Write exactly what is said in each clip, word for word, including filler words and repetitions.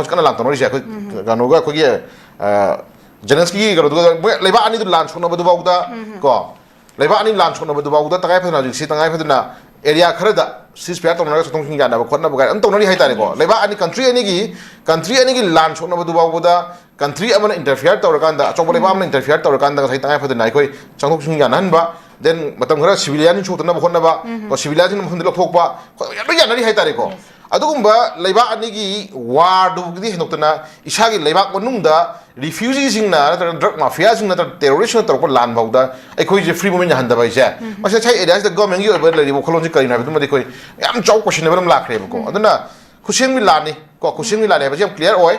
ꯀꯟꯅ ꯂꯥꯟ ꯇꯧꯅꯔꯤꯁꯦ ꯑꯩꯈꯣꯏ ꯀꯩꯅꯣꯒ ꯑꯩꯈꯣꯏꯒꯤ ꯖꯦꯂꯦꯟꯁꯀꯤꯒꯤ ꯀꯩꯅꯣꯗꯨꯒ ꯃꯣꯏ ꯂꯩꯕꯥꯛ ꯑꯅꯤꯗꯨ ꯂꯥꯟ ꯁꯣꯛꯅꯕꯗꯨꯐꯥꯎꯗ ꯀꯣ ꯂꯩꯕꯥꯛ ꯑꯅꯤ ꯂꯥꯟ ꯁꯣꯛꯅꯕꯗꯨꯐꯥꯎꯗ ꯇꯉꯥꯏ ꯐꯗꯅ ꯍꯧꯖꯤꯛꯁꯤ ꯇꯉꯥꯏ ꯐꯗꯅ ꯑꯦꯔꯤꯌꯥ ꯈꯔꯗ ꯁꯤꯁ ꯐꯤꯌꯥꯔ ꯇꯧꯅꯔꯒ ꯆꯠꯊꯣꯛ ꯆꯠꯁꯤꯟ ꯌꯥꯅꯕ ꯈꯣꯠꯅꯕ ꯀꯥꯏꯅ ꯑꯗꯨꯝ ꯇꯧꯅꯔꯤ ꯍꯥꯏꯇꯥꯔꯦꯀꯣ꯫ ꯂꯩꯕꯥꯛ ꯑꯅꯤ ꯀꯟꯇ꯭ꯔꯤ ꯑꯅꯤꯒꯤ ꯀꯟꯇ꯭ꯔꯤ ꯑꯅꯤꯒꯤ ꯂꯥꯟ ꯁꯣꯛꯅꯕꯗꯨꯐꯥꯎꯕꯗ ꯀꯟꯇ꯭ꯔꯤ ꯑꯃꯅ ꯏꯟꯇꯔꯐꯤꯌꯔ ꯇꯧꯔꯀꯥꯟꯗ ꯑꯆꯧꯕ ꯂꯩꯕꯥꯛ ꯑꯃꯅ ꯏꯟꯇꯔꯐꯤꯌꯔ ꯇꯧꯔꯀꯥꯟꯗ ꯉꯁꯥꯏ ꯇꯉꯥꯏ ꯐꯗꯅ ꯑꯩꯈꯣꯏ ꯆꯪꯊꯣꯛ ꯆꯪꯁꯤꯟ ꯌꯥꯅꯍꯟꯕ, ꯗꯦꯟ ꯃꯇꯝ ꯈꯔ ꯁꯤꯚꯤꯂꯤꯌꯟꯁꯤꯡ ꯁꯣꯛꯇꯅꯕ ꯍꯣꯠꯅꯕ, ꯀꯣ ꯁꯤꯚꯤꯂꯤꯌꯟꯁꯤꯡ ꯃꯐꯝꯗ ꯂꯧꯊꯣꯛꯄ, ꯈꯣ- ꯌꯥꯝ ꯂꯣꯏ ꯌꯥꯅꯔꯤ ꯍꯥꯏꯇꯥꯔꯦꯀꯣ꯫ ꯑꯗꯨꯒꯨꯝꯕ ꯂꯩꯕꯥꯛ ꯑꯅꯤꯒꯤ ꯋꯥꯔꯗꯨꯗꯤ ꯍꯦꯟꯗꯣꯛꯇꯅ ꯏꯁꯥꯒꯤ ꯂꯩꯕꯥꯛ ꯃꯅꯨꯡꯗ ꯔꯤꯐ꯭ꯌꯨꯖꯤꯁꯤꯡꯅ ꯅꯠꯇ꯭ꯔꯒ ꯗ꯭ꯔꯒ ꯃꯥꯐꯤꯌꯥꯁꯤꯡꯅ ꯅꯠꯇ꯭ꯔꯒ ꯇꯦꯔꯣꯔꯤꯁ꯭ꯇꯅ ꯇꯧꯔꯛꯄ ꯂꯥꯟ ꯐꯥꯎꯗ ꯑꯩꯈꯣꯏꯁꯦ ꯐ꯭ꯔꯤ ꯃꯨꯚꯃꯦꯟ ꯌꯥꯍꯟꯗꯕ ꯍꯥꯏꯁꯦ ꯃꯁꯤ ꯉꯁꯥꯏ ꯑꯦꯔꯤꯌꯥꯁꯤꯗ ꯒꯣꯔꯃꯦꯟꯒꯤ ꯑꯣꯏꯕ ꯂꯩꯔꯤꯕ ꯋꯥꯈꯜꯂꯣꯟꯁꯤ ꯀꯔꯤꯅꯣ ꯍꯥꯏꯕꯗꯨꯃꯗꯤ ꯑꯩꯈꯣꯏ ꯌꯥꯝ ꯆꯥꯎ ꯀꯣꯏꯁꯟꯅꯕ ꯑꯃ ꯂꯥꯛꯈ꯭ꯔꯦꯕꯀꯣ꯫ ꯑꯗꯨꯅ ꯈꯨꯠꯁꯦꯝꯒꯤ ꯂꯥꯟꯅꯤ ꯀꯣ, ꯈꯨꯠꯁꯦꯝꯒꯤ ꯂꯥꯟꯅꯤ ꯍꯥꯏꯕꯁꯤ ꯌꯥꯝ ꯀ꯭ꯂꯤꯌꯥꯔ ꯑꯣꯏ꯫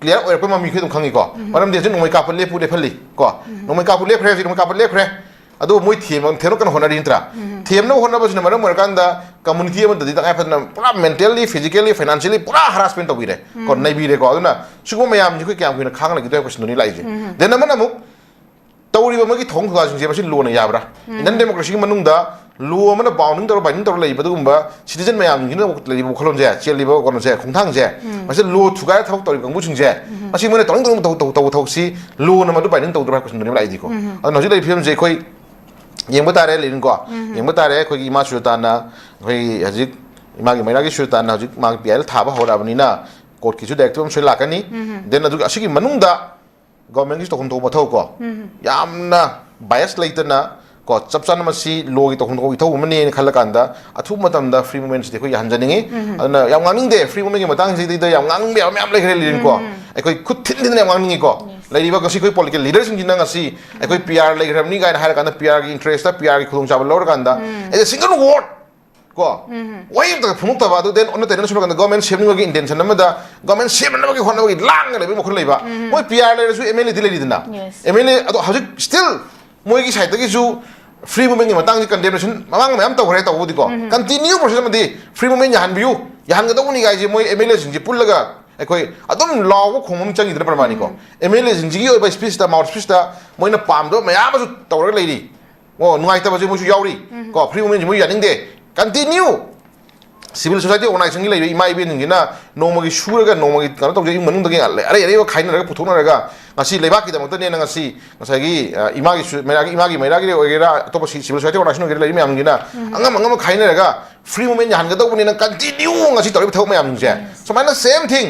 ꯀ꯭ꯂꯤꯌꯥꯔ ꯑꯣꯏꯔꯛꯄ ꯃꯃꯤ ꯑꯩꯈꯣꯏ ꯑꯗꯨꯝ ꯈꯪꯉꯤꯀꯣ꯫ ꯃꯔꯝꯗꯤ ꯍꯧꯖꯤꯛ ꯅꯣꯡꯃꯩ ꯀꯥꯞꯄ ꯂꯦꯞꯄꯨ ꯂꯦꯞꯍꯜꯂꯤ ꯀꯣ꯫ ꯅꯣꯡꯃꯩ ꯀꯥꯞꯄ ꯂꯦꯞꯈ꯭ꯔꯦ, ꯍꯧꯖꯤꯛ ꯅꯣꯡꯃꯩ ꯀꯥꯞꯄ ꯂꯦꯞꯈ꯭ꯔꯦ꯫ ꯑꯗꯨ ꯃꯣꯏ ꯊꯦꯝ ꯊꯦꯝꯅ ꯀꯟꯅ ꯍꯣꯠꯅꯔꯤ ꯅꯠꯇ꯭ꯔꯥ? ꯊꯦꯝꯅꯕ ꯍꯣꯠꯅꯕꯁꯤꯅ ꯃꯔꯝ ꯑꯣꯏꯔꯀꯥꯟꯗ ꯀꯝꯃꯨꯅꯤꯇꯤ ꯑꯃꯗꯗꯤ ꯇꯉꯥꯏ ꯐꯗꯅ ꯄꯨꯔꯥ ꯃꯦꯟꯇꯦꯜꯂꯤ, ꯐꯤꯖꯤꯀꯦꯜꯂꯤ, ꯐꯥꯏꯅꯥꯟꯁꯤꯌꯦꯜꯂꯤ ꯄꯨꯔꯥ ꯍꯔꯥꯁꯃꯦꯟ ꯇꯧꯕꯤꯔꯦ ꯀꯣ, ꯅꯩꯕꯤꯔꯦꯀꯣ꯫ ꯑꯗꯨꯅ ꯁꯤꯒꯨꯝꯕ ꯃꯌꯥꯝꯁꯤ ꯑꯩꯈꯣꯏ ꯀꯌꯥꯝ ꯀꯨꯏꯅ ꯈꯥꯡꯅ ꯂꯩꯈꯤꯗꯣꯏ ꯍꯥꯏꯕ ꯀꯣꯏꯁꯟꯗꯨꯅꯤ ꯂꯥꯛꯏꯁꯦ꯫ ꯗꯦꯟ ꯑꯃꯅ ꯑꯃꯨꯛ ꯇꯧꯔꯤꯕ ꯃꯣꯏꯒꯤ ꯊꯧꯑꯣꯡ ꯊꯧꯗꯥꯡꯁꯤꯡꯁꯦ ꯃꯁꯤ ꯂꯣꯅ ꯌꯥꯕ꯭ꯔꯥ? ꯏꯟꯗꯤꯌꯟ ꯗꯦꯃꯣꯀ꯭ꯔꯦꯁꯤꯒꯤ ꯃꯅꯨꯡꯗ ꯂꯣ ꯑꯃꯅ ꯕꯥꯎꯟꯗꯤꯡ ꯇꯧꯔ ꯕꯥꯏꯟꯗꯤꯡ ꯇꯧꯔ ꯂꯩꯕ ꯑꯗꯨꯒꯨꯝꯕ ꯁꯤꯇꯤꯖꯟ ꯃꯌꯥꯝꯁꯤꯡꯁꯤꯅ ꯂꯩꯔꯤꯕ ꯋꯥꯈꯜꯂꯣꯟꯁꯦ, ꯆꯦꯜꯂꯤꯕ ꯀꯩꯅꯣꯁꯦ, ꯈꯣꯡꯊꯥꯡꯁꯦ, ꯃꯁꯤ ꯂꯣ ꯊꯨꯒꯥꯏꯔ ꯊꯕꯛ ꯇꯧꯔꯤꯕ ꯀꯥꯡꯕꯨꯁꯤꯡꯁꯦ ꯃꯁꯤ ꯃꯣꯏꯅ ꯇꯧꯅꯤꯡ ꯇꯧꯅꯤꯡ ꯇꯧ ꯇꯧ ꯇꯧꯕ ꯊꯕꯛꯁꯤ ꯂꯣꯅ ꯃꯗꯨ ꯕꯥꯏꯟꯗꯤꯡ ꯇꯧꯗ꯭ꯔꯥ ꯍꯥꯏꯕ ꯀꯣꯏꯁꯟꯗꯨꯅꯦꯕ ꯂꯥꯛꯏꯗꯤꯀꯣ꯫ ꯑꯗꯨꯅ ꯍꯧꯖꯤꯛ ꯂꯩꯔꯤꯕ ꯐꯤꯕꯝꯁꯦ ꯑꯩꯈꯣꯏ ꯌꯦꯡꯕ ꯇꯥꯔꯦ ꯂꯤꯔꯤꯡꯀꯣ꯫ ꯌꯦꯡꯕ ꯇꯥꯔꯦ ꯑꯩꯈꯣꯏꯒꯤ ꯏꯃꯥ ꯁꯨꯖꯥꯇꯥꯅ, ꯑꯩꯈꯣꯏ ꯍꯧꯖꯤꯛ ꯏꯃꯥꯒꯤ ꯃꯩꯔꯥꯒꯤ ꯁꯨꯖꯥꯇꯥꯅ ꯍꯧꯖꯤꯛ ꯃꯥꯒꯤ ꯄꯤ ꯑꯥꯏ ꯑꯦꯜ ꯊꯥꯕ ꯍꯧꯔꯛꯑꯕꯅꯤꯅ ꯀꯣꯔꯠꯀꯤꯁꯨ ꯗꯥꯏꯔꯦꯛꯇꯤꯚ ꯑꯃ ꯁꯣꯏ ꯂꯥꯛꯀꯅꯤ꯫ ꯗꯦꯟ ꯑꯗꯨꯒ ꯑꯁꯤꯒꯤ ꯃꯅꯨꯡꯗ ꯒꯣꯔꯃꯦꯟꯒꯤꯁꯨ ꯇꯧꯐꯝ ꯊꯣꯛꯄ ꯃꯊꯧ ꯀꯣ, ꯌꯥꯝꯅ ꯕꯥꯏꯁ ꯂꯩꯇꯅ ꯀꯣ, ꯆꯞ ꯆꯥꯅ ꯃꯁꯤ ꯂꯣꯒꯤ ꯇꯧꯐꯝ ꯊꯣꯛꯄ ꯏꯊꯧ ꯑꯃꯅꯦꯅ ꯈꯜꯂꯀꯥꯟꯗ ꯑꯊꯨꯕ ꯃꯇꯝꯗ ꯐ꯭ꯔꯤ ꯃꯨꯚꯃꯦꯟꯁꯤꯗꯤ ꯑꯩꯈꯣꯏ ꯌꯥꯍꯟꯖꯅꯤꯡꯉꯤ꯫ ꯑꯗꯨꯅ ꯌꯥꯝ ꯉꯥꯡꯅꯤꯡꯗꯦ, ꯐ꯭ꯔꯤ ꯃꯨꯚꯃꯦꯟꯒꯤ ꯃꯇꯥꯡꯁꯤꯗꯩꯗ ꯌꯥꯝ ꯉꯥꯡꯅꯤꯡꯕ ꯌꯥꯕ ꯃꯌꯥꯝ ꯂꯩꯈ꯭ꯔꯦ ꯂꯤꯔꯤꯡꯀꯣ꯫ ꯑꯩꯈꯣꯏ ꯈꯨꯠ ꯊꯤꯟ ꯊꯤꯟꯗꯅ ꯌꯥꯝ ꯉꯥꯡꯅꯤꯡꯉꯤꯀꯣ꯫ ꯂꯩꯔꯤꯕ ꯉꯁꯤ ꯑꯩꯈꯣꯏ ꯄꯣꯂꯤꯇꯤꯀꯦꯜ ꯂꯤꯗꯔꯁꯤꯡꯁꯤꯅ ꯉꯁꯤ ꯑꯩꯈꯣꯏ ꯄꯤ ꯑꯥꯔ ꯂꯩꯈ꯭ꯔꯕꯅꯤ ꯀꯥꯏꯅ ꯍꯥꯏꯔꯀꯥꯟꯗ ꯄꯤ ꯑꯥꯔꯒꯤ ꯏꯟꯇꯔꯦꯁꯇ ꯄꯤ ꯑꯥꯔꯒꯤ ꯈꯨꯗꯣꯡꯆꯥꯕ ꯂꯧꯔꯀꯥꯟꯗ as a single word ꯀꯣ, ꯋꯥꯍꯩ ꯑꯝꯇ ꯐꯣꯡꯗꯣꯛꯇꯕ꯫ ꯑꯗꯨ ꯗꯦꯟ ꯑꯣꯟꯅ ꯇꯩꯅꯅ ꯁꯣꯝ ꯅꯥꯀꯟꯗ ꯒꯣꯔꯃꯦꯟ ꯁꯦꯝꯅꯤꯡꯕꯒꯤ ꯏꯟꯇꯦꯟꯁꯟ ꯑꯃꯗ ꯒꯣꯔꯃꯦꯟ ꯁꯦꯝꯅꯅꯕꯒꯤ ꯍꯣꯠꯅꯕꯒꯤ ꯂꯥꯡꯉ ꯂꯩꯕꯒꯤ ꯃꯈꯜ ꯂꯩꯕ꯫ ꯃꯣꯏ ꯄꯤ ꯑꯥꯔ ꯂꯩꯔꯁꯨ ꯑꯦꯝ ꯑꯦꯜ ꯑꯦꯗꯤ ꯂꯩꯔꯤꯗꯅ꯫ ꯑꯦꯝ ꯑꯦꯜ ꯑꯦ ꯑꯗꯣ ꯍꯧꯖꯤꯛ ꯁ꯭ꯇꯤꯜ ꯃꯣꯏꯒꯤ ꯁꯥꯏꯠꯇꯒꯤꯁꯨ ꯐ꯭ꯔꯤ ꯃꯨꯚꯃꯦꯟꯒꯤ ꯃꯇꯥꯡꯁꯤ ꯀꯟꯗꯦꯝꯅꯦꯁꯟ ꯃꯃꯥꯡ ꯃꯌꯥꯝ ꯇꯧꯈ꯭ꯔꯦ꯫ ꯇꯧꯕꯗꯤꯀꯣ ꯀꯟꯇꯤꯅ꯭ꯌꯨ ꯄ꯭ꯔꯣꯁꯦꯁ ꯑꯃꯗꯤ ꯐ꯭ꯔꯤ ꯃꯨꯚꯃꯦꯟ ꯌꯥꯍꯟꯕꯤꯌꯨ, ꯌꯥꯍꯟꯒꯗꯧꯕꯅꯤ ꯀꯥꯏꯁꯦ ꯃꯣꯏ ꯑꯦꯝ ꯑꯦꯜ ꯑꯦꯁꯤꯡꯁꯦ ꯄꯨꯜꯂꯒ ꯑꯩꯈꯣꯏ ꯑꯗꯨꯝ ꯂꯥꯎꯕ ꯈꯣꯡꯕ ꯑꯃ ꯆꯪꯈꯤꯗꯅ ꯄ꯭ꯔꯃꯥꯅꯤꯀꯣ꯫ ꯑꯦꯝ ꯑꯦꯜ ꯑꯦꯁꯤꯡꯁꯤꯒꯤ ꯑꯣꯏꯕ ꯁ꯭ꯄꯤꯁꯇ, ꯃꯥꯎꯠ ꯁ꯭ꯄꯤꯁꯇ ꯃꯣꯏꯅ ꯄꯥꯝꯗꯕ ꯃꯌꯥꯝ ꯑꯃꯁꯨ ꯇꯧꯔꯒ ꯂꯩꯔꯤ꯫ ꯑꯣ, ꯅꯨꯡꯉꯥꯏꯇꯕꯁꯦ ꯃꯣꯏꯁꯨ ꯌꯥꯎꯔꯤ꯫ ꯀꯣ, ꯐ꯭ꯔꯤ ꯃꯨꯚꯃꯦꯟꯁꯦ ꯃꯣꯏꯁꯨ ꯌꯥꯅꯤꯡꯗꯦ꯫ ꯀꯟꯇꯤꯅ꯭ꯌꯨ civil society organizationꯒꯤ ꯂꯩꯔꯤꯕ ꯏꯃꯥ ꯏꯕꯦꯟꯁꯤꯡꯁꯤꯅ ꯅꯣꯡꯃꯒꯤ ꯁꯨꯔꯒ ꯅꯣꯡꯃꯒꯤ ꯀꯩꯅꯣ ꯇꯧꯖꯩ, ꯏꯃꯨꯡ ꯃꯅꯨꯡꯗꯒꯤ ꯑꯔꯩ ꯑꯔꯩꯕ ꯈꯥꯏꯅꯔꯒ ꯄꯨꯊꯣꯛꯅꯔꯒ ꯉꯁꯤ ꯂꯩꯕꯥꯛꯀꯤꯗꯃꯛꯇꯅꯦꯅ ꯉꯁꯤ ꯉꯁꯥꯏꯒꯤ ꯏꯃꯥꯒꯤ ꯃꯩꯔꯥꯒꯤ ꯏꯃꯥꯒꯤ ꯃꯩꯔꯥꯒꯤ ꯑꯣꯏꯒꯦꯔꯥ, ꯑꯇꯣꯞꯄ civil society organization ꯑꯣꯏꯒꯦꯔꯥ, ꯂꯩꯔꯤ ꯃꯌꯥꯝꯁꯤꯅ ꯑꯉꯝ ꯑꯉꯝꯕ ꯈꯥꯏꯅꯔꯒ free movement ꯌꯥꯍꯟꯒꯗꯧꯕꯅꯤꯅ continue ꯉꯁꯤ ꯇꯧꯔꯤꯕ ꯊꯕꯛ ꯃꯌꯥꯝꯁꯤꯡꯁꯦ, ꯁꯨꯃꯥꯏꯅ same thing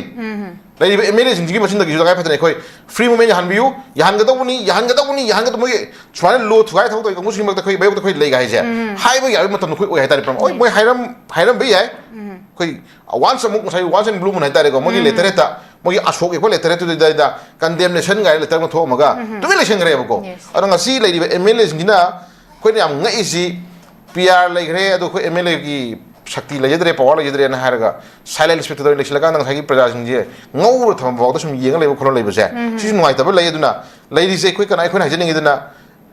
ꯂꯩꯔꯤꯕ MLA ꯁꯤꯡꯁꯤꯒꯤ ꯃꯆꯤꯟꯗꯒꯤꯁꯨ ꯇꯉꯥꯏ ꯐꯗꯅ ꯑꯩꯈꯣꯏ free movement ꯌꯥꯍꯟꯕꯤꯌꯨ, ꯌꯥꯍꯟꯒꯗꯧꯕꯅꯤ, ꯌꯥꯍꯟꯒꯗꯧꯕꯅꯤ, ꯌꯥꯍꯟꯒꯗꯧꯕꯅꯤ꯫ ꯁꯨꯃꯥꯏꯅ ꯂꯣ ꯊꯨꯒꯥꯏ ꯊꯕꯛ ꯇꯧꯔꯤ ꯀꯥꯡꯕꯨꯁꯤꯡꯒꯤ ꯃꯔꯛꯇ ꯑꯩꯈꯣꯏ ꯃꯥꯌꯣꯛꯇ ꯑꯩꯈꯣꯏ ꯂꯩꯒ ꯍꯥꯏꯁꯦ ꯍꯥꯏꯕ ꯌꯥꯕꯒꯤ ꯃꯇꯝꯗ ꯑꯩꯈꯣꯏ ꯑꯣꯏ ꯍꯥꯏꯇꯥꯔꯦ꯫ ꯄ꯭ꯔꯃꯥ ꯍꯣꯏ, ꯃꯣꯏ ꯍꯥꯏꯔꯝ ꯍꯥꯏꯔꯝꯕ ꯌꯥꯏ꯫ ꯑꯩꯈꯣꯏ once ꯑꯃꯨꯛ ꯉꯁꯥꯏ once in blue moon ꯍꯥꯏꯇꯥꯔꯦꯀꯣ, ꯃꯣꯏꯒꯤ letter ꯍꯦꯠꯇ ꯃꯣꯏꯒꯤ ꯑꯁꯣꯛ ꯌꯦꯛꯄ letter ꯍꯦꯠꯇꯨꯗꯩꯗ condemnation ꯀꯥꯏꯅ letter ꯑꯃ ꯊꯣꯛꯑꯝꯃꯒ ꯇꯨꯃꯤꯟ ꯂꯩꯁꯟꯈ꯭ꯔꯦꯕꯀꯣ꯫ ꯑꯗꯣ ꯉꯁꯤ ꯂꯩꯔꯤꯕ MLA ꯁꯤꯡꯁꯤꯅ ꯑꯩꯈꯣꯏꯅ ꯌꯥꯝ ꯉꯛꯏꯁꯤ, PR ꯂꯩꯈ꯭ꯔꯦ, ꯑꯗꯣ ꯑꯩꯈꯣꯏ MLAꯒꯤ ꯁꯛꯇꯤ ꯂꯩꯖꯗ꯭ꯔꯦ, power ꯂꯩꯖꯗ꯭ꯔꯦꯅ ꯍꯥꯏꯔꯒ silent spectator ꯑꯣꯏꯅ ꯂꯩꯁꯤꯜꯂꯀꯥꯟꯗ ꯉꯁꯥꯏꯒꯤ ꯄ꯭ꯔꯖꯥꯁꯤꯡꯁꯦ ꯉꯧꯔ ꯊꯝꯕ ꯐꯥꯎꯗ ꯁꯨꯝ ꯌꯦꯡꯉ ꯂꯩꯕ ꯈꯣꯠꯂ ꯂꯩꯕꯁꯦ, ꯁꯤꯁꯨ ꯅꯨꯡꯉꯥꯏꯇꯕ ꯂꯩ꯫ ꯑꯗꯨꯅ ꯂꯩꯔꯤꯁꯦ ꯑꯩꯈꯣꯏ ꯀꯅꯥ, ꯑꯩꯈꯣꯏꯅ ꯍꯥꯏꯖꯅꯤꯡꯉꯤꯗꯅ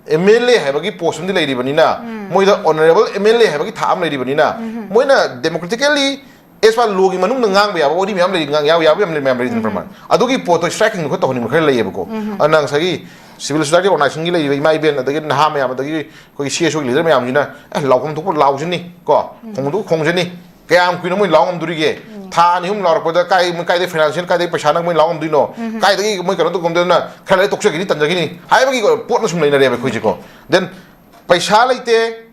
MLA ꯍꯥꯏꯕꯒꯤ post ꯑꯃꯗꯤ ꯂꯩꯔꯤꯕꯅꯤꯅ, ꯃꯣꯏꯗ honourable MLA ꯍꯥꯏꯕꯒꯤ ꯊꯥꯛ ꯑꯃ ꯂꯩꯔꯤꯕꯅꯤꯅ, ꯃꯣꯏꯅ democratically as per lawꯒꯤ ꯃꯅꯨꯡꯗ ꯉꯥꯡꯕ ꯌꯥꯕ ꯋꯥꯔꯤ ꯃꯌꯥꯝ ꯂꯩ, ꯉꯥꯡ ꯌꯥꯕ ꯌꯥꯝ ꯂꯩ, ꯃꯌꯥꯝ ꯂꯩꯔꯤꯗꯅ ꯄ꯭ꯔꯃꯥꯟ꯫ ꯑꯗꯨꯒꯤ ꯄꯣꯠꯇꯣ striking ꯈꯔ ꯇꯧꯍꯟꯅꯤꯡꯕ ꯈꯔ ꯂꯩꯌꯦꯕꯀꯣ꯫ ꯑꯗꯨꯅ ꯉꯁꯥꯏꯒꯤ civil society organizationꯒꯤ ꯂꯩꯔꯤꯕ ꯏꯃꯥ ꯏꯕꯦꯟ, ꯑꯗꯒꯤ ꯅꯍꯥ ꯃꯌꯥꯝ, ꯑꯗꯒꯤ ꯑꯩꯈꯣꯏꯒꯤ CSOꯒꯤ leader ꯃꯌꯥꯝꯁꯤꯅ, "ꯑꯦ, ꯂꯥꯎꯐꯝ ꯊꯣꯛꯄ ꯂꯥꯎꯁꯤꯅꯤ ꯀꯣ, ꯈꯣꯡꯐꯝ ꯊꯣꯛꯄ ꯈꯣꯡꯁꯤꯅꯤ"꯫ ꯀꯌꯥꯝ ꯀꯨꯏꯅ ꯃꯣꯏ ꯂꯥꯎ ꯉꯝꯗꯣꯔꯤꯒꯦ? ꯊꯥ ꯑꯅꯤ ꯑꯍꯨꯝ ꯂꯥꯎꯔꯛꯄꯗ ꯀꯥꯏ, ꯀꯥꯏꯗꯩ financial, ꯀꯥꯏꯗꯩ ꯄꯩꯁꯥꯅ ꯃꯣꯏ ꯂꯥꯎ ꯉꯝꯗꯣꯏꯅꯣ? ꯀꯥꯏꯗꯒꯤ ꯃꯣꯏ ꯀꯩꯅꯣ ꯇꯧ ꯉꯝꯗꯣꯏꯅꯣ? ꯈꯔ ꯂꯩꯔ ꯇꯣꯛꯆꯈꯤꯅꯤ, ꯇꯟꯖꯈꯤꯅꯤ ꯍꯥꯏꯕꯒꯤ ꯄꯣꯠꯅ ꯁꯨꯝ ꯂꯩꯅꯔꯦꯕ ꯑꯩꯈꯣꯏꯁꯦꯀꯣ꯫ Then ꯄꯩꯁꯥ ꯂꯩꯇꯦ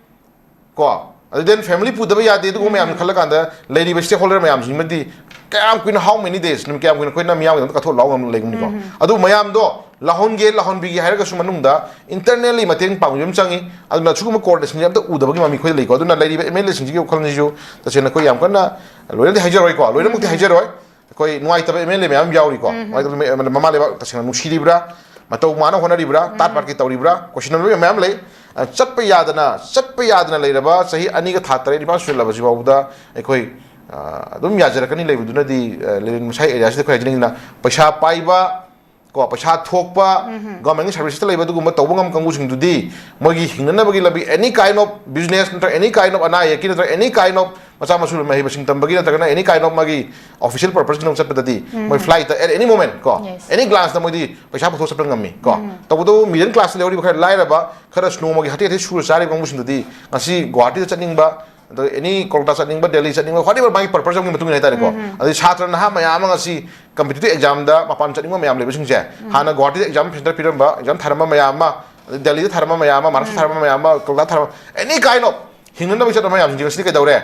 ꯀꯣ, ꯑꯗꯨ then family ꯄꯨꯗꯕ ꯌꯥꯗꯦ, ꯑꯗꯨꯒꯨꯝꯕ ꯃꯌꯥꯝꯗꯣ ꯈꯜꯂꯀꯥꯟꯗ ꯂꯩꯔꯤꯕ stakeholder ꯃꯌꯥꯝꯁꯤꯃꯗꯤ ꯀꯌꯥꯝ ꯀꯨꯏꯅ, how many days, ꯅꯨꯃꯤꯠ ꯀꯌꯥꯝ ꯀꯨꯏꯅ ꯑꯩꯈꯣꯏꯅ ꯃꯤꯌꯥꯝꯒꯤꯗꯃꯛꯇ ꯀꯠꯊꯣꯛꯑ ꯂꯥꯎ ꯉꯝ ꯂꯩꯒꯅꯤꯀꯣ? ꯑꯗꯨ ꯃꯌꯥꯝꯗꯣ ꯂꯥꯎꯍꯟꯒꯦ, ꯂꯥꯎꯍꯟꯕꯤꯒꯦ ꯍꯥꯏꯔꯒꯁꯨ ꯃꯅꯨꯡꯗ internally ꯃꯇꯦꯡ ꯄꯥꯡꯕꯤꯕ ꯑꯃ ꯆꯪꯉꯤ꯫ ꯑꯗꯨꯅ ꯁꯤꯒꯨꯝꯕ coordinationꯁꯦ ꯑꯝꯇ ꯎꯗꯕꯒꯤ ꯃꯃꯤ ꯑꯩꯈꯣꯏꯗ ꯂꯩꯀꯣ꯫ ꯑꯗꯨꯅ ꯂꯩꯔꯤꯕ MLAꯁꯤꯡꯁꯤꯒꯤ ꯋꯥꯈꯜꯁꯤꯁꯨ ꯇꯁꯦꯡꯅ ꯑꯩꯈꯣꯏ ꯌꯥꯝ ꯀꯟꯅ ꯂꯣꯏꯅꯗꯤ ꯍꯥꯏꯖꯔꯣꯏꯀꯣ, ꯂꯣꯏꯅꯃꯛꯇꯤ ꯍꯥꯏꯖꯔꯣꯏ꯫ ꯑꯩꯈꯣꯏ ꯅꯨꯡꯉꯥꯏꯇꯕ MLA ꯃꯌꯥꯝ ꯌꯥꯎꯔꯤꯀꯣ꯫ ꯅꯨꯡꯉꯥꯏꯇꯕ ꯃ-, ꯃꯃꯥ ꯂꯩꯕꯥꯛ ꯇꯁꯦꯡꯅ ꯅꯨꯡꯁꯤꯔꯤꯕ꯭ꯔꯥ? ꯃꯇꯧ ꯃꯥꯅ ꯍꯣꯠꯅꯔꯤꯕ꯭ꯔꯥ? ꯇꯥꯠ ꯄꯥꯠꯀꯤ ꯇꯧꯔꯤꯕ꯭ꯔꯥ? Questionable ꯃꯌꯥꯝ ꯂꯩ꯫ ꯑ, ꯆꯠꯄ ꯌꯥꯗꯅ, ꯆꯠꯄ ꯌꯥꯗꯅ ꯂꯩꯔꯕ ꯆꯍꯤ ꯑꯅꯤꯒ ꯊꯥ ꯇꯔꯦꯠ ꯅꯤꯄꯥꯜ ꯁꯨꯖꯜꯂꯕꯁꯤ ꯐꯥꯎꯕꯗ ꯑꯩꯈꯣꯏ, ꯑ, ꯑꯗꯨꯝ ꯌꯥꯖꯔꯛꯀꯅꯤ ꯂꯩꯕꯗꯨꯅꯗꯤ, ꯑ, ꯂꯩꯔꯦꯟ ꯃꯁꯥꯏ areaꯁꯤꯗ ꯑꯩꯈꯣꯏ ꯍꯥꯏꯖꯅꯤꯡꯉꯤꯅ ꯄꯩꯁꯥ ꯄꯥꯏꯕ, ꯀꯣ, ꯄꯩꯁꯥ ꯊꯣꯛꯄ, governmentꯀꯤ serviceꯇ ꯂꯩꯕ ꯑꯗꯨꯒꯨꯝꯕ ꯇꯧꯕ ꯉꯝꯕ ꯀꯥꯡꯕꯨꯁꯤꯡꯗꯨꯗꯤ ꯃꯣꯏꯒꯤ ꯍꯤꯡꯅꯅꯕꯒꯤ ꯂꯝꯕꯤ, any kind of business ꯅꯠꯇ꯭ꯔꯒ any kind of ꯑꯅꯥ ꯑꯌꯦꯛꯀꯤ ꯅꯠꯇ꯭ꯔꯒ any kind of ꯃꯆꯥ ꯃꯁꯨ ꯃꯍꯩ ꯃꯁꯤꯡ ꯇꯝꯕꯒꯤ ꯅꯠꯇ꯭ꯔꯒꯅ any kind of ꯃꯥꯒꯤ official purposeꯀꯤꯗꯃꯛ ꯆꯠꯄꯗꯗꯤ ꯃꯣꯏ flightꯇ at any moment ꯀꯣ, Yes. any glanceꯇ ꯃꯣꯏꯗꯤ ꯄꯩꯁꯥ ꯄꯨꯊꯣꯛ ꯆꯠꯄ ꯉꯝꯃꯤ ꯀꯣ꯫ ꯇꯧꯕꯇꯕꯨ middle classꯇ ꯂꯩꯍꯧꯔꯤꯕ ꯈꯔ ꯂꯥꯏꯔꯕ, ꯈꯔ ꯅꯣꯡꯃꯒꯤ ꯍꯥꯇꯦ ꯍꯥꯇꯦ ꯁꯨꯔ ꯆꯥꯔꯤꯕ ꯀꯥꯡꯕꯨꯁꯤꯡꯗꯨꯗꯤ ꯉꯁꯤ ꯒꯨꯋꯥꯍꯥꯇꯤꯗ ꯆꯠꯅꯤꯡꯕ, ꯑꯗꯣ ꯑꯦꯅꯤ ꯀꯣꯜꯀꯇꯥ ꯆꯠꯅꯤꯡꯕ, ꯗꯦꯜꯂꯤ ꯆꯠꯅꯤꯡꯕ, whatever ꯃꯥꯒꯤ ꯄꯔꯄꯁ ꯑꯃꯒꯤ ꯃꯇꯨꯡ ꯏꯟꯅ ꯍꯥꯏꯇꯥꯔꯦꯀꯣ꯫ ꯑꯗꯩ ꯁꯥꯇ꯭ꯔ ꯅꯍꯥ ꯃꯌꯥꯝ ꯑꯃ ꯉꯁꯤ ꯀꯝꯄꯤꯇꯤꯇꯤꯚ ꯑꯦꯛꯖꯥꯝꯗ ꯃꯄꯥꯟ ꯆꯠꯅꯤꯡꯕ ꯃꯌꯥꯝ ꯂꯩꯕꯁꯤꯡꯁꯦ, ꯍꯥꯟꯅ ꯒꯨꯋꯥꯍꯥꯇꯤꯗ ꯑꯦꯛꯖꯥꯝ ꯁꯦꯟꯇꯔ ꯄꯤꯔꯝꯕ, ꯑꯦꯛꯖꯥꯝ ꯊꯥꯔꯝꯕ ꯃꯌꯥꯝ ꯑꯃ, ꯑꯗꯩ ꯗꯦꯜꯂꯤꯗ ꯊꯥꯔꯝꯕ ꯃꯌꯥꯝ ꯑꯃ, ꯃꯍꯥꯔꯥꯁꯇ꯭ꯔ ꯊꯥꯔꯝꯕ ꯃꯌꯥꯝ ꯑꯃ, ꯀꯣꯜꯀꯇꯥ ꯊꯥꯔꯝꯕ, ꯑꯦꯅꯤ ꯀꯥꯏꯟ ꯑꯣꯐ ꯍꯤꯡꯅꯅꯕ ꯆꯠꯄ ꯃꯌꯥꯝꯁꯤꯡꯁꯦ ꯉꯁꯤꯗꯤ ꯀꯩꯗꯧꯔꯦ?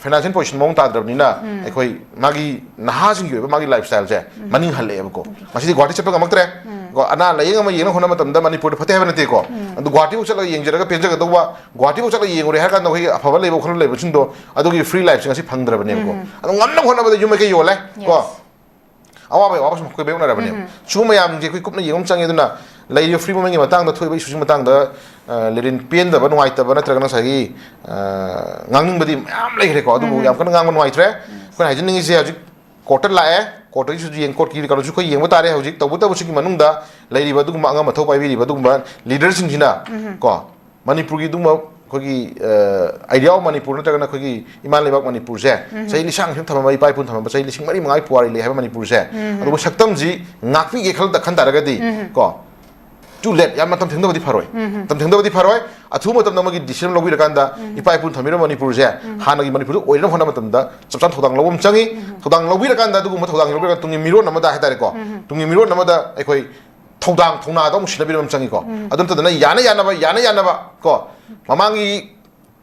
ꯐꯥꯏꯅꯥꯟꯁꯤꯌꯦꯜ ꯄꯣꯖꯤꯁꯟ ꯃꯑꯣꯡ ꯇꯥꯗ꯭ꯔꯕꯅꯤꯅ ꯑꯩꯈꯣꯏ ꯃꯥꯒꯤ ꯅꯍꯥꯁꯤꯡꯒꯤ ꯑꯣꯏꯕ ꯃꯥꯒꯤ ꯂꯥꯏꯐ ꯁ꯭ꯇꯥꯏꯜꯁꯦ ꯃꯅꯤꯡ ꯍꯜꯂꯛꯑꯦꯕꯀꯣ꯫ ꯉꯁꯤꯗꯤ ꯒꯨꯋꯥꯍꯥꯇꯤ ꯆꯠꯄ ꯉꯝꯃꯛꯇ꯭ꯔꯦ꯫ ꯀꯣ, ꯑꯅꯥ ꯂꯥꯏꯌꯦꯡ ꯑꯃ ꯌꯦꯡꯅ ꯍꯣꯠꯅꯕ ꯃꯇꯝꯗ ꯃꯅꯤꯄꯨꯔꯗ ꯐꯠꯇꯦ ꯍꯥꯏꯕ ꯅꯠꯇꯦꯀꯣ꯫ ꯑꯗꯨ ꯒꯨꯋꯥꯍꯥꯇꯤꯐꯥꯎ ꯆꯠꯂꯒ ꯌꯦꯡꯖꯔꯒ ꯄꯦꯟꯖꯒꯗꯧꯕ, ꯒꯨꯋꯥꯍꯥꯇꯤꯐꯥꯎ ꯆꯠꯂꯒ ꯌꯦꯡꯉꯨꯔꯦ ꯍꯥꯏꯔ ꯀꯥꯟꯗ ꯑꯩꯈꯣꯏꯒꯤ ꯑꯐꯕ ꯂꯩꯕ ꯋꯥꯈꯜꯂꯣꯟ ꯂꯩꯕꯁꯤꯡꯗꯣ ꯑꯗꯨꯒꯤ ꯐ꯭ꯔꯤ ꯂꯥꯏꯐꯁꯦ ꯉꯁꯤ ꯐꯪꯗ꯭ꯔꯕꯅꯦꯕꯀꯣ꯫ ꯑꯗꯣ ꯉꯝꯅꯕ ꯍꯣꯠꯅꯕꯗ ꯌꯨꯝ ꯃꯥꯏꯀꯩ ꯌꯣꯜꯂꯦ ꯀꯣ꯫ ꯑꯋꯥꯕ ꯑꯋꯥꯕꯁꯨ ꯑꯩꯈꯣꯏ ꯃꯥꯌꯣꯛꯅꯔꯕꯅꯦꯕ꯫ ꯁꯤꯒꯨꯝꯕ ꯃꯌꯥꯝꯁꯦ ꯑꯩꯈꯣꯏ ꯀꯨꯞꯅ ꯌꯦꯡꯕ ꯑꯃ ꯆꯪꯉꯦ꯫ ꯑꯗꯨꯅ ꯂꯩꯔꯤꯕ ꯐ꯭ꯔꯤ ꯃꯨꯚꯃꯦꯟꯒꯤ ꯃꯇꯥꯡꯗ ꯊꯣꯛꯏꯕ ꯏꯁꯨꯁꯤꯒꯤ ꯃꯇꯥꯡꯗ ꯑ, ꯂꯤꯔꯤꯟ ꯄꯦꯟꯗꯕ, ꯅꯨꯡꯉꯥꯏꯇꯕ ꯅꯠꯇ꯭ꯔꯒꯅ ꯉꯁꯥꯏꯒꯤ ꯑ, ꯉꯥꯡꯅꯤꯡꯕꯗꯤ ꯃꯌꯥꯝ ꯂꯩꯈ꯭ꯔꯦꯀꯣ꯫ ꯑꯗꯨꯕꯨ ꯌꯥꯝ ꯀꯟꯅ ꯉꯥꯡꯕ ꯅꯨꯡꯉꯥꯏꯇ꯭ꯔꯦ꯫ ꯑꯩꯈꯣꯏꯅ ꯍꯥꯏꯖꯅꯤꯡꯉꯤꯁꯦ ꯍꯧꯖꯤꯛ ꯀꯣꯔꯠꯇ ꯂꯥꯛꯑꯦ, ꯀꯣꯔꯠꯇꯒꯤꯁꯨ ꯌꯦꯡ, ꯀꯣꯔꯠꯀꯤ ꯀꯩꯅꯣꯁꯨ ꯑꯩꯈꯣꯏ ꯌꯦꯡꯕ ꯇꯥꯔꯦ꯫ ꯍꯧꯖꯤꯛ ꯇꯧꯕꯇꯕꯨ ꯁꯤꯒꯤ ꯃꯅꯨꯡꯗ ꯂꯩꯔꯤꯕ ꯑꯗꯨꯒꯨꯝꯕ ꯑꯉꯝ ꯑꯊꯧ ꯄꯥꯏꯕꯤꯔꯤꯕ ꯑꯗꯨꯒꯨꯝꯕ ꯂꯤꯗꯔꯁꯤꯡꯁꯤꯅ ꯀꯣ, ꯃꯅꯤꯄꯨꯔꯒꯤ ꯑꯗꯨꯒꯨꯝꯕ ꯑꯩꯈꯣꯏꯒꯤ, ꯑ, idea of ꯃꯅꯤꯄꯨꯔ ꯅꯠꯇ꯭ꯔꯒꯅ ꯑꯩꯈꯣꯏꯒꯤ ꯏꯃꯥ ꯂꯩꯕꯥꯛ ꯃꯅꯤꯄꯨꯔꯁꯦ ꯆꯍꯤ ꯂꯤꯁꯥꯡ ꯁꯨꯝ ꯊꯝꯃꯝꯕ, ꯏꯄꯥ ꯏꯄꯨꯅ ꯊꯝꯃꯝꯕ ꯆꯍꯤ ꯂꯤꯁꯤꯡ ꯃꯔꯤ ꯃꯉꯥꯒꯤ ꯄꯨꯋꯥꯔꯤ ꯂꯩ ꯍꯥꯏꯕ ꯃꯅꯤꯄꯨꯔꯁꯦ, ꯑꯗꯨꯕꯨ ꯁꯛꯇꯝꯁꯤ ꯉꯥꯛꯄꯤꯒꯦ ꯈꯜ, ꯈꯟ ꯇꯥꯔꯒꯗꯤ ꯀꯣ, too late, ꯌꯥꯝ ꯃꯇꯝ ꯊꯦꯡꯊꯕꯗꯤ ꯐꯔꯣꯏ꯫ ꯃꯇꯝ ꯊꯦꯡꯊꯕꯗꯤ ꯐꯔꯣꯏ꯫ ꯑꯊꯨꯕ ꯃꯇꯝꯗ ꯑꯃꯒꯤ decision ꯂꯧꯕꯤꯔꯀꯥꯟꯗ ꯏꯄꯥ ꯏꯄꯨꯅ ꯊꯝꯕꯤꯔꯝꯕ ꯃꯅꯤꯄꯨꯔꯁꯦ ꯍꯥꯟꯅꯒꯤ ꯃꯅꯤꯄꯨꯔꯗ ꯑꯣꯏꯅꯕ ꯍꯣꯠꯅꯕ ꯃꯇꯝꯗ ꯆꯞ ꯆꯥꯅ ꯊꯧꯗꯥꯡ ꯂꯧꯕ ꯑꯃ ꯆꯪꯉꯤ꯫ ꯊꯧꯗꯥꯡ ꯂꯧꯕꯤꯔꯀꯥꯟꯗ ꯑꯗꯨꯒꯨꯝꯕ ꯊꯧꯗꯥꯡ ꯂꯧꯕꯤꯔꯀꯥꯟꯗ ꯇꯨꯡꯒꯤ ꯃꯤꯔꯣꯟ ꯑꯃꯗ ꯍꯥꯏꯇꯥꯔꯦꯀꯣ, ꯇꯨꯡꯒꯤ ꯃꯤꯔꯣꯟ ꯑꯃꯗ ꯑꯩꯈꯣꯏ ꯊꯧꯗꯥꯡ ꯊꯧꯅꯥꯗꯣ ꯑꯃꯨꯛ ꯁꯤꯟꯅꯕꯤꯔꯝꯕ ꯑꯃ ꯆꯪꯉꯤꯀꯣ꯫ ꯑꯗꯨ ꯅꯠꯇꯗꯅ ꯌꯥꯅ ꯌꯥꯅꯕ, ꯌꯥꯅ ꯌꯥꯅꯕ ꯀꯣ, ꯃꯃꯥꯡꯒꯤ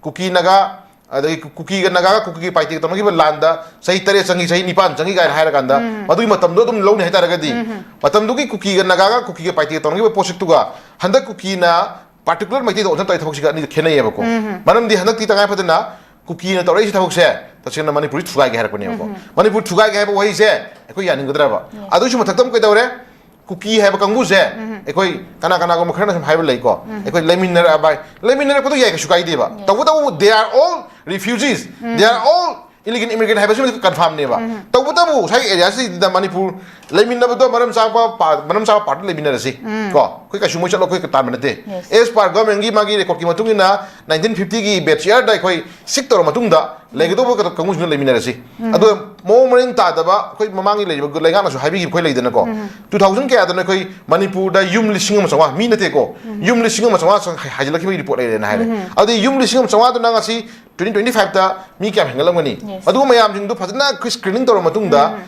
ꯀꯨꯀꯤ ꯅꯥꯒꯥ, ꯑꯗꯒꯤ ꯀꯨ-, ꯀꯨꯀꯤꯒ ꯅꯥꯒꯥꯒ ꯀꯨꯀꯤꯒꯤ ꯄꯥꯏꯇꯦꯒ ꯇꯧꯅꯈꯤꯕ ꯂꯥꯟꯗ ꯆꯍꯤ ꯇꯔꯦꯠ ꯆꯪꯉꯤ, ꯆꯍꯤ ꯅꯤꯄꯥꯟ ꯆꯪꯉꯤ ꯀꯥꯏꯅ ꯍꯥꯏꯔꯀꯥꯟꯗ ꯃꯗꯨꯒꯤ ꯃꯇꯝꯗꯣ ꯑꯗꯨꯝ ꯂꯧꯅꯤ ꯍꯥꯏꯇꯥꯔꯒꯗꯤ, ꯃꯇꯝꯗꯨꯒꯤ ꯀꯨꯀꯤꯒ ꯅꯥꯒꯥꯒ ꯀꯨꯀꯤꯒ ꯄꯥꯏꯇꯦꯒ ꯇꯧꯅꯈꯤꯕ ꯄꯣꯠꯁꯛꯇꯨꯒ ꯍꯟꯗꯛ ꯀꯨꯀꯤꯅ particular ꯃꯩꯇꯩꯗ ꯑꯣꯟꯁꯤꯟ ꯇꯧꯔꯤ ꯊꯕꯛꯁꯤꯒ ꯑꯅꯤꯗꯨ ꯈꯦꯠꯅꯩꯌꯦꯕꯀꯣ꯫ ꯃꯔꯝꯗꯤ ꯍꯟꯗꯛꯇꯤ ꯇꯉꯥꯏ ꯐꯗꯅ ꯀꯨꯀꯤꯅ ꯇꯧꯔꯛꯏꯁꯤ ꯊꯕꯛꯁꯦ ꯇꯁꯦꯡꯅ ꯃꯅꯤꯄꯨꯔꯁꯤ ꯊꯨꯒꯥꯏꯒꯦ ꯍꯥꯏꯔꯛꯄꯅꯦꯕꯀꯣ꯫ ꯃꯅꯤꯄꯨꯔ ꯊꯨꯒꯥꯏꯒꯦ ꯍꯥꯏꯕ ꯋꯥꯍꯩꯁꯦ ꯑꯩꯈꯣꯏ ꯌꯥꯅꯤꯡꯒꯗ꯭ꯔꯕ? ꯑꯗꯨꯒꯤꯁꯨ ꯃꯊꯛꯇ ꯑꯃꯨꯛ ꯀꯩꯗꯧꯔꯦ? ꯀꯨꯀꯤ ꯍꯥꯏꯕ ꯀꯥꯡꯕꯨꯁꯦ ꯑꯩꯈꯣꯏ ꯀꯅꯥ ꯀꯅꯥꯒꯨꯝꯕ ꯈꯔꯅ ꯁꯨꯝ ꯍꯥꯏꯕ ꯂꯩꯀꯣ, ꯑꯩꯈꯣꯏ ꯂꯩꯃꯤꯟꯅꯔꯛꯑꯕ ꯍꯥꯏ, ꯂꯩꯃꯤꯟꯅꯔꯛꯄꯗꯣ ꯌꯥꯏ, ꯀꯩꯁꯨ ꯀꯥꯏꯗꯦꯕ꯫ ꯇꯧꯕꯇꯕꯨ they are all refugees, they are all illegal immigrant ꯍꯥꯏꯕꯁꯤꯃꯗꯤ ꯀꯟꯐꯥꯔꯝꯅꯦꯕ꯫ ꯇꯧꯕꯇꯕꯨ ꯉꯁꯥꯏꯒꯤ ꯑꯦꯔꯤꯌꯥꯁꯤꯗ ꯃꯅꯤꯄꯨꯔ ꯂꯩꯃꯤꯟꯅꯕꯗꯣ ꯃꯔꯝ ꯆꯥꯕ ꯄꯥ-, ꯃꯔꯝ ꯆꯥꯕ ꯄꯥꯔꯠꯇ ꯂꯩꯃꯤꯟꯅꯔꯁꯤ ꯀꯣ꯫ ꯑꯩꯈꯣꯏ ꯀꯩꯁꯨ ꯃꯣꯏ ꯆꯠꯂꯣ, ꯑꯩꯈꯣꯏ ꯇꯥꯟꯕ ꯅꯠꯇꯦ꯫ As per ꯒꯣꯔꯃꯦꯟꯒꯤ ꯃꯥꯒꯤ ꯔꯦꯀꯣꯔꯠꯀꯤ ꯃꯇꯨꯡ ꯏꯟꯅ nineteen fifty ꯒꯤ batch year ꯗ ꯑꯩꯈꯣꯏ ꯁꯤꯛ ꯇꯧꯔ ꯃꯇꯨꯡꯗ ꯂꯩꯒꯗꯧꯕ ꯀ-, ꯀꯥꯡꯕꯨꯁꯤꯡꯗꯣ ꯂꯩꯃꯤꯟꯅꯔꯁꯤ꯫ ꯑꯗꯣ ꯃꯑꯣꯡ ꯃꯔꯤꯟ ꯇꯥꯗꯕ ꯑꯩꯈꯣꯏ ꯃꯃꯥꯡꯒꯤ ꯂꯩꯔꯤꯕ ꯂꯩꯉꯥꯛꯅꯁꯨ ꯍꯥꯏꯕꯤꯈꯤꯕ ꯑꯩꯈꯣꯏ ꯂꯩꯗꯅꯀꯣ, two thousand ꯀꯌꯥꯗꯅꯣ ꯑꯩꯈꯣꯏ ꯃꯅꯤꯄꯨꯔꯗ ꯌꯨꯝ ꯂꯤꯁꯤꯡ ꯑꯃ ꯆꯥꯝꯃꯉꯥ, ꯃꯤ ꯅꯠꯇꯦꯀꯣ, ꯌꯨꯝ ꯂꯤꯁꯤꯡ ꯑꯃ ꯆꯥꯝꯃꯉꯥ ꯆꯪ-, ꯍꯥꯏ-, ꯍꯥꯏꯖꯤꯜꯂꯛꯈꯤꯕꯒꯤ ꯔꯤꯄꯣꯔꯠ ꯂꯩꯔꯦꯅ ꯍꯥꯏꯔꯦ꯫ ꯑꯗꯨꯗꯤ ꯌꯨꯝ ꯂꯤꯁꯤꯡ ꯑꯃ ꯆꯥꯝꯃꯉꯥꯗꯨꯅ ꯉꯁꯤ twenty twenty five ꯇ ꯃꯤ ꯀꯌꯥꯝ ꯍꯦꯟꯒꯠꯂꯝꯒꯅꯤ? ꯑꯗꯨꯒꯨꯝꯕ ꯃꯌꯥꯝꯁꯤꯡꯗꯣ ꯐꯖꯅ ꯑꯩꯈꯣꯏ screening ꯇꯧꯔꯕ ꯃꯇꯨꯡꯗ,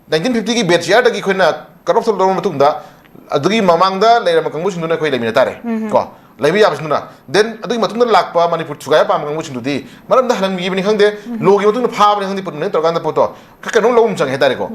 nineteen fifty ꯒꯤ batch ꯌꯥꯔꯗꯒꯤ ꯑꯩꯈꯣꯏꯅ cut off ꯇꯧꯔꯕ ꯃꯇꯨꯡꯗ, ꯑꯗꯨꯒꯤ ꯃꯃꯥꯡꯗ ꯂꯩꯔꯝꯕ ꯀꯥꯡꯕꯨꯁꯤꯡꯗꯨꯅ ꯑꯩꯈꯣꯏ ꯂꯩꯃꯤꯟꯅ ꯇꯥꯔꯦ꯫ ꯀꯣ, ꯂꯩꯕ ꯌꯥꯕꯁꯤꯡꯗꯨꯅ꯫ Then ꯑꯗꯨꯒꯤ ꯃꯇꯨꯡꯗ ꯂꯥꯛꯄ ꯃꯅꯤꯄꯨꯔ ꯊꯨꯒꯥꯏꯕ ꯄꯥꯝꯕ ꯀꯥꯡꯕꯨꯁꯤꯡꯗꯨꯗꯤ ꯃꯔꯝꯗ ꯍꯜꯍꯟꯈꯤꯕꯅꯤ ꯈꯪꯗꯦ, ꯂꯣꯒꯤ ꯃꯇꯨꯡꯗ ꯐꯥꯕꯅꯤ ꯈꯪꯗꯦ, ꯄꯨꯟꯅ ꯇꯧꯔꯀꯥꯟꯗ ꯄꯣꯠꯇꯣ ꯈꯔ ꯀꯩꯅꯣꯝ ꯂꯧꯕ ꯑꯃ ꯆꯪꯉꯦ ꯍꯥꯏꯇꯥꯔꯦꯀꯣ꯫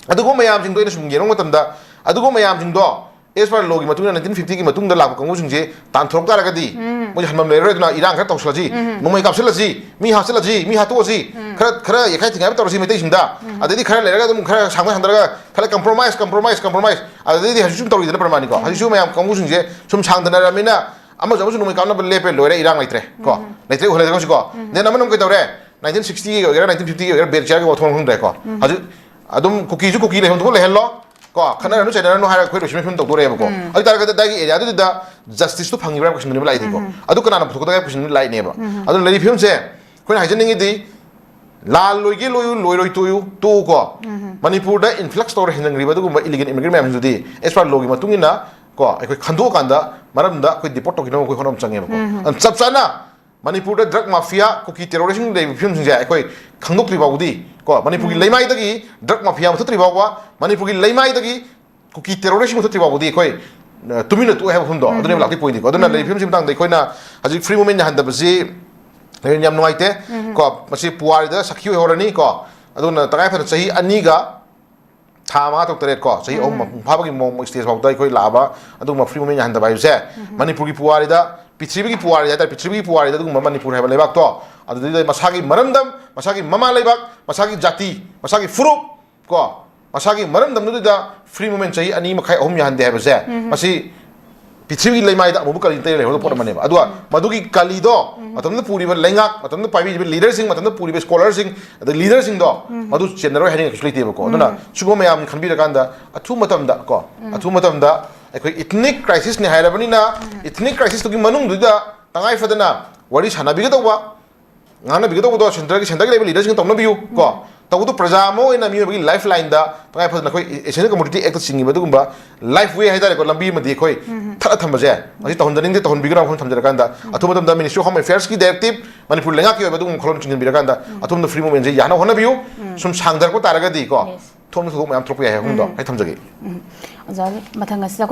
ꯑꯗꯨꯒꯨꯝꯕ ꯃꯌꯥꯝꯁꯤꯡꯗꯣ ꯑꯩꯅ ꯁꯨꯝ ꯌꯦꯡꯕ ꯃꯇꯝꯗ, ꯑꯗꯨꯒꯨꯝꯕ ꯃꯌꯥꯝꯁꯤꯡꯗꯣ as per law ꯒꯤ ꯃꯇꯨꯡ ꯏꯟꯅ nineteen fifty ꯒꯤ ꯃꯇꯨꯡꯗ ꯂꯥꯛꯄ ꯀꯥꯡꯕꯨꯁꯤꯡꯁꯦ ꯇꯥꯟꯊꯣꯔꯛ ꯇꯥꯔꯒꯗꯤ, ꯃꯣꯏꯁꯦ ꯍꯟꯐꯝ ꯂꯩꯔꯔꯣꯏ꯫ ꯑꯗꯨꯅ ꯏꯔꯥꯡ ꯈꯔ ꯇꯧꯁꯤꯜꯂꯁꯤ, ꯅꯣꯡꯃꯩ ꯀꯥꯞꯁꯤꯜꯂꯁꯤ, ꯃꯤ ꯍꯥꯠꯆꯤꯜꯂꯁꯤ, ꯃꯤ ꯍꯥꯠꯇꯣꯛꯑꯁꯤ, ꯈꯔ, ꯈꯔ ꯌꯦꯈꯥꯏ ꯊꯤꯡꯒꯥꯏꯕ ꯇꯧꯔꯁꯤ ꯃꯩꯇꯩꯁꯤꯡꯗ꯫ ꯑꯗꯩꯗꯤ ꯈꯔ ꯂꯩꯔꯒ ꯑꯗꯨꯝ ꯈꯔ ꯁꯥꯡꯅ ꯍꯟꯊꯔꯒ ꯈꯔ compromise, compromise, compromise꯫ ꯑꯗꯩꯗꯤ ꯍꯧꯖꯤꯛꯁꯨ ꯇꯧꯔꯤꯗꯅ ꯄ꯭ꯔꯃꯥꯅꯤꯀꯣ꯫ ꯍꯧꯖꯤꯛꯁꯨ ꯃꯌꯥꯝ ꯀꯥꯡꯕꯨꯁꯤꯡꯁꯦ ꯁꯨꯝ ꯁꯥꯡꯊꯅꯔꯕꯅꯤꯅ ꯑꯃꯁꯨ ꯑꯃꯁꯨ ꯅꯣꯡꯃꯩ ꯀꯥꯞꯅꯕ ꯂꯦꯞꯄꯦ, ꯂꯣꯏꯔꯦ, ꯏꯔꯥꯡ ꯂꯩꯇ꯭ꯔꯦ ꯀꯣ꯫ ꯂꯩꯇ꯭ꯔꯦ, ꯎꯍꯜꯂꯦ ꯍꯧꯖꯤꯛꯀꯣ꯫ Then ꯑꯃꯅ ꯑꯃꯨꯛ ꯀꯩꯗꯧꯔꯦ? Nineteen sixty ꯒꯤ ꯑꯣꯏꯒꯦꯔꯥ, nineteen fifty ꯒꯤ ꯑꯣꯏꯒꯦꯔꯥ, batch ꯌꯥꯔꯒꯤ ꯋꯥꯊꯣꯛ ꯈꯪꯗ꯭ꯔꯦꯀꯣ꯫ ꯍꯧꯖꯤꯛ ꯑꯗꯨꯝ ꯀꯨꯀꯤꯁꯨ ꯀꯨꯀꯤ ꯂꯩꯐꯝ ꯊꯣꯛꯄ ꯂꯩꯍꯜꯂꯣ ꯀꯣ, ꯈꯠꯅꯔꯅꯨ ꯆꯩꯅꯔꯅꯨ ꯍꯥꯏꯔꯒ ꯑꯩꯈꯣꯏ ꯂꯣꯏꯁꯤꯟꯕ ꯐꯤꯕꯝ ꯇꯧꯗꯣꯔꯦꯕꯀꯣ꯫ ꯑꯗꯨ ꯇꯥꯔꯒꯗꯤ ꯑꯗꯥꯏꯒꯤ area ꯗꯨꯗ justice ꯇꯣ ꯐꯪꯉꯤꯕ꯭ꯔꯥ ꯍꯥꯏꯕ question ꯗꯨꯅꯦꯕ ꯂꯥꯛꯏꯗꯤꯀꯣ꯫ ꯑꯗꯨ ꯀꯅꯥꯅ ꯄꯨꯊꯣꯛꯀꯗꯒꯦ ꯍꯥꯏꯕ question ꯗꯨꯅꯦ ꯂꯥꯛꯏꯅꯦꯕ꯫ ꯑꯗꯨꯅ ꯂꯩꯔꯤꯕ ꯐꯤꯕꯝꯁꯦ ꯑꯩꯈꯣꯏꯅ ꯍꯥꯏꯖꯅꯤꯡꯉꯤꯗꯤ, ꯂꯥꯜ ꯂꯣꯏꯒꯦ ꯂꯣꯏꯌꯨ, ꯂꯣꯏꯔꯣꯏ ꯇꯣꯛꯎ, ꯇꯣꯛꯎꯀꯣ꯫ ꯃꯅꯤꯄꯨꯔꯗ influx ꯇꯧꯔ ꯍꯦꯟꯖꯟꯈ꯭ꯔꯤꯕ ꯑꯗꯨꯒꯨꯝꯕ illegal immigrant ꯃꯌꯥꯝꯁꯤꯡꯗꯨꯗꯤ as per law ꯒꯤ ꯃꯇꯨꯡ ꯏꯟꯅ ꯀꯣ, ꯑꯩꯈꯣꯏ ꯈꯟꯗꯣꯛꯑꯀꯥꯟꯗ ꯃꯔꯝꯗ ꯑꯩꯈꯣꯏ deport ꯇꯧꯈꯤꯅꯕ ꯑꯩꯈꯣꯏ ꯍꯣꯠꯅꯕ ꯆꯪꯉꯦꯕꯀꯣ꯫ ꯑꯗꯨꯅ ꯆꯞ ꯆꯥꯅ ꯃꯅꯤꯄꯨꯔꯗ drug mafia, ꯀꯨꯀꯤ terrorist ꯁꯤꯡ ꯂꯩꯕ ꯐꯤꯕꯝꯁꯤꯡꯁꯦ ꯑꯩꯈꯣꯏ ꯈꯪꯗꯣꯛꯇ꯭ꯔꯤ ꯐꯥꯎꯕꯗꯤ ꯀꯣ, ꯃꯅꯤꯄꯨꯔꯒꯤ ꯂꯩꯃꯥꯏꯗꯒꯤ drug mafia ꯃꯨꯊꯠꯇ꯭ꯔꯤ ꯐꯥꯎꯕ, ꯃꯅꯤꯄꯨꯔꯒꯤ ꯂꯩꯃꯥꯏꯗꯒꯤ ꯀꯨꯀꯤ terrorist ꯁꯤꯡ ꯃꯨꯊꯠꯇ꯭ꯔꯤ ꯐꯥꯎꯕꯗꯤ ꯑꯩꯈꯣꯏ, ꯑ, ꯇꯨꯃꯤꯟꯅ ꯇꯣꯛꯑꯦ ꯍꯥꯏꯕ ꯋꯥꯐꯝꯗꯣ ꯑꯗꯨꯅꯦꯕ ꯂꯥꯛꯇꯣꯏ point ꯗꯤꯀꯣ꯫ ꯑꯗꯨꯅ ꯂꯩꯔꯤꯕ ꯐꯤꯕꯝꯁꯤ ꯃꯇꯥꯡꯗ ꯑꯩꯈꯣꯏꯅ ꯍꯧꯖꯤꯛ free movement ꯌꯥꯍꯟꯗꯕꯁꯤ ꯌꯥꯝ ꯅꯨꯡꯉꯥꯏꯇꯦ ꯀꯣ꯫ ꯃꯁꯤ ꯄꯨꯋꯥꯔꯤꯗ ꯁꯥꯈꯤ ꯑꯣꯏꯍꯧꯔꯅꯤ ꯀꯣ꯫ ꯑꯗꯨꯅ ꯇꯉꯥꯏ ꯐꯗꯅ ꯆꯍꯤ ꯑꯅꯤꯒ ꯊꯥ ꯃꯉꯥ, ꯇꯔꯨꯛ, ꯇꯔꯦꯠ ꯀꯣ, ꯆꯍꯤ ꯑꯍꯨꯝ ꯃꯄꯨꯡ ꯐꯥꯕꯒꯤ ꯃꯑꯣꯡ stage ꯐꯥꯎꯗ ꯑꯩꯈꯣꯏ ꯂꯥꯛꯑꯕ ꯑꯗꯨꯒꯨꯝꯕ free movement ꯌꯥꯍꯟꯗꯕ ꯍꯥꯏꯕꯁꯦ ꯃꯅꯤꯄꯨꯔꯒꯤ ꯄꯨꯋꯥꯔꯤꯗ, ꯄ꯭ꯔꯤꯊꯤꯕꯤꯒꯤ ꯄꯨꯋꯥꯔꯤꯗ ꯍꯥꯏꯇꯥꯔꯦ, ꯄ꯭ꯔꯤꯊꯤꯕꯤꯒꯤ ꯄꯨꯋꯥꯔꯤꯗ ꯑꯗꯨꯒꯨꯝꯕ ꯃꯅꯤꯄꯨꯔ ꯍꯥꯏꯕ ꯂꯩꯕꯥꯛꯇꯣ ꯑꯗꯨꯗꯩꯗ ꯃꯁꯥꯒꯤ ꯃꯔꯝꯗꯝ, ꯃꯁꯥꯒꯤ ꯃꯃꯥ ꯂꯩꯕꯥꯛ, ꯃꯁꯥꯒꯤ ꯖꯥꯇꯤ, ꯃꯁꯥꯒꯤ ꯐꯨꯔꯨꯞ ꯀꯣ, ꯃꯁꯥꯒꯤ ꯃꯔꯝꯗꯝꯗꯨꯗ free movement ꯆꯍꯤ ꯑꯅꯤ ꯃꯈꯥꯏ, ꯑꯍꯨꯝ ꯌꯥꯍꯟꯗꯦ ꯍꯥꯏꯕꯁꯦ, ꯃꯁꯤ ꯄ꯭ꯔꯤꯊꯤꯕꯤꯒꯤ ꯂꯩꯃꯥꯏꯗ ꯑꯃꯨꯕ ꯀꯥꯂꯤ ꯇꯩꯔ ꯂꯩꯍꯧꯗꯕ ꯄꯣꯠ ꯑꯃꯅꯦꯕ꯫ ꯑꯗꯨꯒ ꯃꯗꯨꯒꯤ ꯀꯥꯂꯤꯗꯣ ꯃꯇꯝꯗꯨꯗ ꯄꯨꯔꯤꯕ ꯂꯩꯉꯥꯛ, ꯃꯇꯝꯗꯨꯗ ꯄꯥꯏꯕꯤꯔꯤꯕ leader ꯁꯤꯡ, ꯃꯇꯝꯗꯨꯗ ꯄꯨꯔꯤꯕ scholar ꯁꯤꯡ, ꯑꯗꯩ leader ꯁꯤꯡꯗꯣ ꯃꯗꯨ ꯆꯦꯟꯅꯔꯣꯏ ꯍꯥꯏꯅꯤꯡꯉꯥꯏ ꯀꯩꯁꯨ ꯂꯩꯇꯦꯕꯀꯣ꯫ ꯑꯗꯨꯅ ꯁꯤꯒꯨꯝꯕ ꯃꯌꯥꯝ ꯈꯟꯕꯤꯔꯀꯥꯟꯗ ꯑꯊꯨꯕ ꯃꯇꯝꯗ ꯀꯣ, ꯑꯊꯨꯕ ꯃꯇꯝꯗ ꯑꯩꯈꯣꯏ ethnic crisis ꯅꯤ ꯍꯥꯏꯔꯕꯅꯤꯅ, ethnic crisis ꯇꯨꯒꯤ ꯃꯅꯨꯡꯗꯨꯗ ꯇꯉꯥꯏ ꯐꯗꯅ ꯋꯥꯔꯤ ꯁꯥꯟꯅꯕꯤꯒꯗꯧꯕ, ꯉꯥꯡꯅꯕꯤꯒꯗꯧꯕꯗꯣ centre ꯒꯤ, centre ꯒꯤ ꯂꯩꯕ leader ꯁꯤꯡꯒ ꯇꯧꯅꯕꯤꯌꯨ ꯀꯣ꯫ ꯇꯧꯕꯗꯨ ꯄ꯭ꯔꯖꯥ ꯑꯃ ꯑꯣꯏꯅ ꯃꯤꯑꯣꯏꯕꯒꯤ ꯂꯥꯏꯐ ꯂꯥꯏꯟꯗ ꯇꯉꯥꯏ ꯐꯗꯅ ꯑꯩꯈꯣꯏ essential commodity act ꯆꯤꯡꯉꯤꯕ ꯑꯗꯨꯒꯨꯝꯕ ꯂꯥꯏꯐ ꯋꯦ ꯍꯥꯏꯇꯥꯔꯦꯀꯣ, ꯂꯝꯕꯤ ꯑꯃꯗꯤ ꯑꯩꯈꯣꯏ ꯊꯠꯂ ꯊꯝꯕꯁꯦ, ꯃꯁꯤ ꯇꯧꯍꯟꯖꯅꯤꯡꯗꯦ, ꯇꯧꯍꯟꯕꯤꯒꯅꯨ ꯋꯥꯐꯝ ꯊꯝꯖꯔꯀꯥꯟꯗ, ꯑꯊꯨꯕ ꯃꯇꯝꯗ Ministry of Home Affairs ꯀꯤ directive, ꯃꯅꯤꯄꯨꯔ ꯂꯩꯉꯥꯛꯀꯤ ꯑꯣꯏꯕ ꯑꯗꯨꯒꯨꯝꯕ ꯋꯥꯈꯜꯂꯣꯟ ꯆꯤꯡꯁꯤꯟꯕꯤꯔꯀꯥꯟꯗ ꯑꯊꯨꯕ ꯐ꯭ꯔꯤ ꯃꯨꯚꯃꯦꯟꯁꯦ ꯌꯥꯅꯕ ꯍꯣꯠꯅꯕꯤꯌꯨ꯫ ꯁꯨꯝ ꯁꯥꯡꯊꯔꯛꯄ ꯇꯥꯔꯒꯗꯤꯀꯣ, ꯊꯣꯛꯅ ꯊꯧꯗꯣꯛ ꯃꯌꯥꯝ ꯊꯣꯛꯄ ꯌꯥꯏ ꯍꯥꯏꯕ ꯑꯍꯨꯝꯗꯣ ꯑꯩ ꯊꯝꯖꯒꯦ꯫ ꯑꯣꯖꯥ, ꯃꯊꯪ ꯑꯁꯤꯗ